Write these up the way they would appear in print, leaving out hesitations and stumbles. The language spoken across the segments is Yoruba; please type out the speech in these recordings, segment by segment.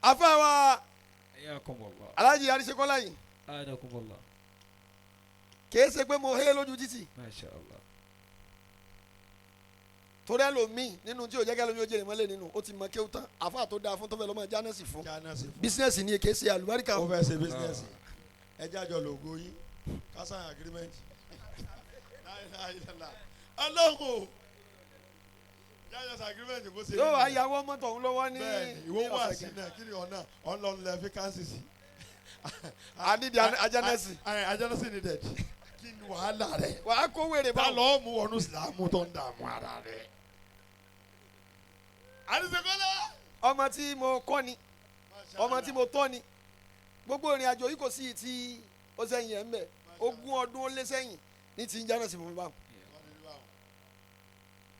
Afáwa Hayyakum Allah. Alhaji Arisekola yìí, Anakum Allah. kìí ṣe pé mo hé lójú títì. Masha Allah. Torí ẹlòmíì nínú tí ò jẹ́ kí ẹlòmíì ó jèrè mọ́lẹ̀ nínú ó ti mọ kéwù tán, àfa tó dáa fún tó fẹ́ lọ́mọ jánẹ́sì fún Jánásì fún. business ni, kìí ṣe àlùbáríkà. Ó fẹ́ ṣe business. Ẹ jẹ́ àjọ lògó yín. Ká sign agreement. La ilaha illallah. Ọlọ́run o. Jájọ sign agreement bó ṣe Yóò wá rí. yàwó mọ́tò òun lọ́wọ́ ní Bẹ́ẹ̀ni, ìwọ ní wà ọ̀sẹ̀ sí kan. náà kí ni ọ̀nà ọ̀nlọ́nlẹ̀ vacancy sí. I need the ajánẹ́sì. Ajánẹ́sì needed. Kí ni wàhálà rẹ̀? Wàá kó wèrè Ta báwọn. lọ́ọ́ mú wọnú Ìsìlámù tó ń dààmú ara rẹ̀? Àdìsẹ́kọ́lá. Ọmọ tí mo kọ́ ni, ọmọ tí mo tọ́ ni. Gbogbo ìrìn àjò yìí, kò sí ti ó sẹ́yìn ẹ̀ ń bẹ̀, 20 ọdún ó lé sẹ́yìn ní ti ń jánẹ́sì fún mi báwọn.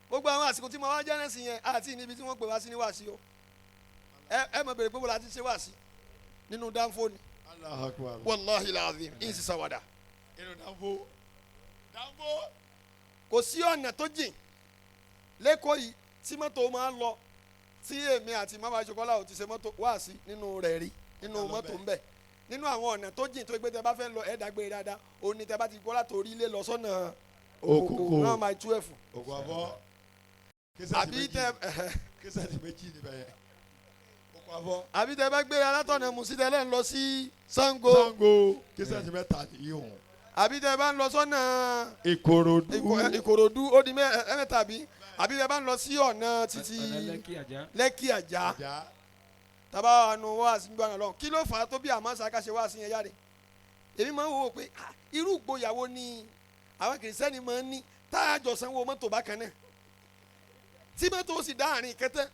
Gbogbo àwọn àsìkò tí mo wá jánẹ́sì yẹn àti níbi tí wọ́n pè wá sí ní wàásí o, ẹ mọ̀ bèrè pé bó la ti ṣe wàásí nínú dánfó ni. Allahu Akbar. Wàláhi làzim, yìí sì sàwádà. Inú dánfó. Dánfó. Kò sí ọ̀nà tó jìn lẹ́kọ̀ọ́ yìí tí mọ́tò máa ń lọ tí èmi àti mama Ṣokọ́lá ò ti ṣe mọ́tò wáàsí nínú rẹ̀ rí nínú Ọ̀gá lọ mọ́tò bẹ̀. ń bẹ̀. Nínú àwọn ọ̀nà tó jìn tó gbé, tẹ bá fẹ́ lọ ẹ̀ẹ́dàgbére dáadáa, òní tẹ bá ti gbọ́ láti orílẹ̀ lọ sọ́nà Òkòkò Òkòkò. náà, Mile 12. Ògùn àbọ̀. Kísẹ̀tì Àbí méjì. tẹ Kísẹ̀tì méjì níbẹ̀ yẹn. Ògùn àbọ̀. Àbí tẹ bá gbéra látọ̀nà Mùsítẹ́lẹ̀ ń lọ sí Ṣàngó. Ṣàngó. Kísẹ̀tì mẹ́ta nìyí hùn. Àbí tẹ bá ń lọ sọ́nà Ìkòròdú. Ìkòròdú, ó di mẹ́ta. Àbí tẹ bá ń lọ sí ọ̀nà títí Ọ̀nà Lẹ́kì Àjà. Lẹ́kì Àjà. Àjà. Tàbá anu wá sí gbọ́nà lọ, kí ló fà á tó bí àmọ́ sàkà ṣe wá sí yẹn jáde? Èmi máa ń wò ó pé, ah, irú ìgboyàwó ni àwọn Kìrìsìtẹ́nì máa ń ní tá a jọ sanwó mọ́tò bákan náà, tí mọ́tò sì dá àárín kẹtẹ́,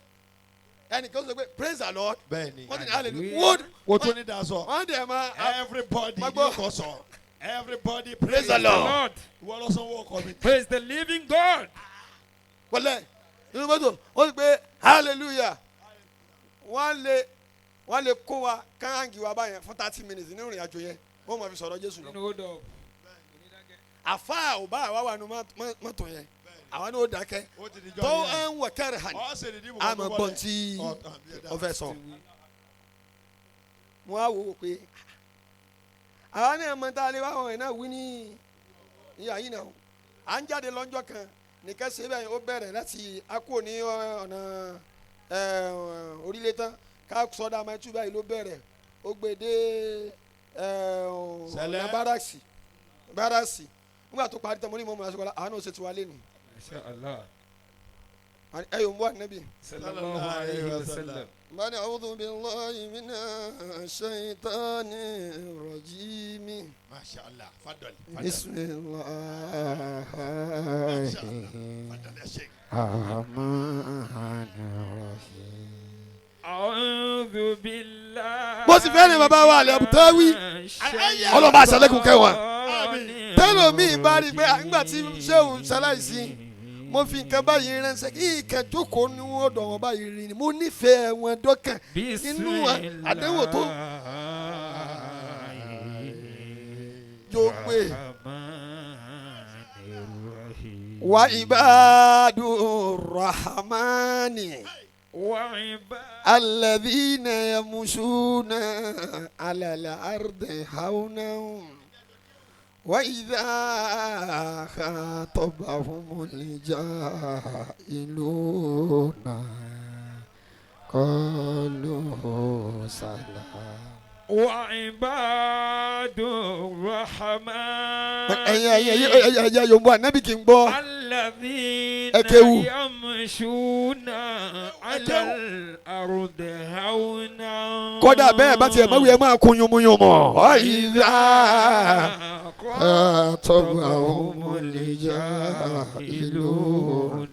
ẹnìkan sọ pé, "Praise the Lord." Bẹ́ẹ̀ni. Wọ́n ti ní hallelujah wọ́n Kò tún ní daṣọ. wọ́n dẹ̀ máa Everybody Ma ní gbọ́. kò sọ. Everybody. Praise the Lord. Lord. Ìwọ lọ sanwó ọkọ mi. Praise the living God. Wọlé nínú mọ́tò, wọ́n ti pé hallelujah. Wọ́n lè kó wa káàngì wa báyẹn fún 30 minutes nínú ìrìn àjò yẹn, wọ́n máa fi sọ̀rọ̀ Jésù lọ. Nínú hold up. Àfa ò bá àwa wà nínú mọ́tò yẹn, àwa ní ó dákẹ́. Ó ti di jọ tó yẹn. ń wọ̀ kẹ́rẹ̀ hàn Ọ̀ ṣe ní àmọ́ gbọ́n tí ó fẹ́ sọ. Mo á wò ó pé àwa náà mọ tá a lè wá àwọn ẹ̀ náà wí ní ìyá yìí náà. À ń jáde lọ́jọ́ kan nìkan ṣe bẹ́ẹ̀, ó bẹ̀rẹ̀ láti akó ní ọ̀nà orílẹ̀ tán ká sọdá máa tú báyìí ló bẹ̀rẹ̀, ó gbé dé ọ̀nà Sẹ̀lẹ̀. Báràsì. Nígbà tó parí tán, mo ní mọ́ mọ́ aṣọ àwọn náà ṣe tiwa lé ní. Masha Allah. Ẹ yóò mú ànábì. Sallallahu alayhi wa sallam. Bani a'udhu billahi minash shaitani rajim. Masha Allah. Fadali. Fadali. Bismillah. Masha Allah. Fadali ya Sheikh. Rahman Rahim. A'udhu billahi. Mo sì fẹ́ràn bàbá wa Alẹ́ Abutawi. Ọlọ́run bá aṣàlékún kẹwàá. Tẹ́lọ̀ mi bá rí i pé nígbà tí Ṣéun ṣaláìsí, mo fi nǹkan báyìí ránṣẹ́ kí nǹkan jókòó ní wọ́n dọ̀ wọ́n báyìí rí ni mo nífẹ̀ẹ́ wọn dọ́kàn nínú àdéhùn tó yóò pé wa ibadu rahmani alladhina yamushuna ala al-ardi hawnan wa idha khatabahumul jahiluna qalu salam. وعباد الرحمن Ẹ̀yin ẹ̀yin ẹ̀yin ẹ̀yin ẹ̀yin Yorùbá, ànábì kì í gbọ́. الذين Ẹ kéwú. يمشون على الأرض هونا Kódà bẹ́ẹ̀ bá tiẹ̀ mọ́wé, ẹ máa kun yomoyomo. Ọ̀yìnlá خاطبهم الجاهلون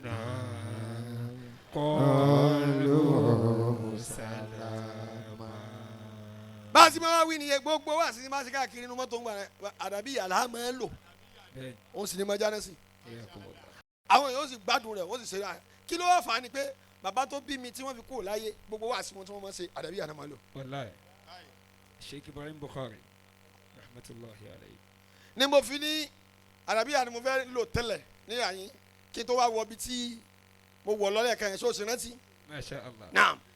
قالوا سلاما. Bá a ti máa wí nìyẹn, gbogbo wa sì máa ṣe káàkiri inú mọ́tò ń gbà àdàbí yàrá máa ń lò, òun sì ní máa jáde sí. Àwọn èèyàn ó sì gbádùn rẹ̀, wọ́n sì ṣe rà. Kí ló wá fà á ni pé bàbá tó bí mi tí wọ́n fi kúrò láyé, gbogbo wa sí wọn tí wọ́n máa ṣe àdàbí yàrá máa lò. Wallahi Sheikh Ibrahim Bukhari rahmatulahi alayhi. Ni mo fi ní àdàbí yàrá ni mo fẹ́ lò tẹ́lẹ̀ ní àyín kí n tó wá wọ ibi tí mo wọ̀ lọ́lẹ̀ kan yẹn, ṣó o ṣe rántí? Masha Allah. Naam.